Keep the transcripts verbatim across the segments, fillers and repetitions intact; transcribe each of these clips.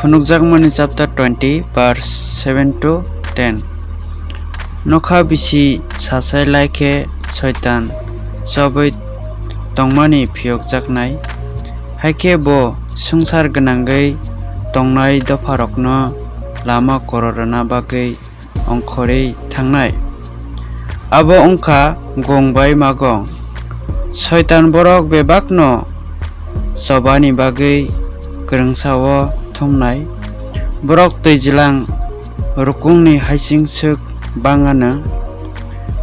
Phunukjakmani chapter twenty, verse seven to ten. Nokha bisi sasai lai khe Soitan chobwi tongmani phiyokjaknai, hai khe bo swngchar gwnangwi tongnai dopharokno lama kororwna bagwi ongkhorwi thangnai. Abo wng kha gong bai magong. Soitan borok bebakno chobani bagwi kwrwngsa-o thumnai. Borok twijlang rukungni haising swk bang anw.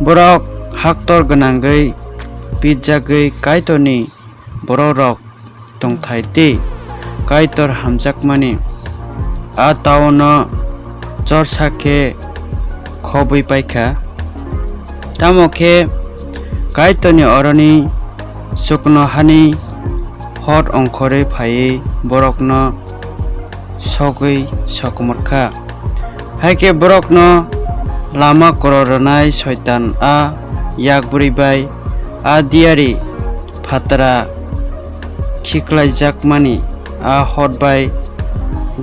Borok haktor gwnangwi pitjagwi Kaitorni borokrok tongthai tei Kaitor hamjakmani a taono chorsa khe khobwi paikha. Tamo khe Kaitorni oroni chuknohani hot ongkhorwi phaiwi borokno sogwi sokomorkha. Hai khe borokno lama kororwnai Soitan a yakbrwi bai a diyari phatra khiklaijakmani a hot bai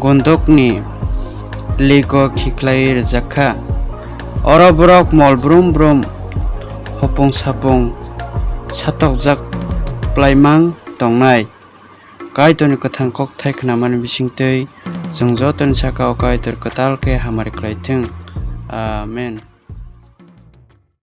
gondokni ligo khiklaiwi rwjakha. Oro borok mol brum brum hopung sapung satokjak plaimang tongnai. Kaitorni kwthang kokthai khnamani bisingtwi chwng jotoni saka-o Kaitor kwtal khe hamari khlai thung. Amen.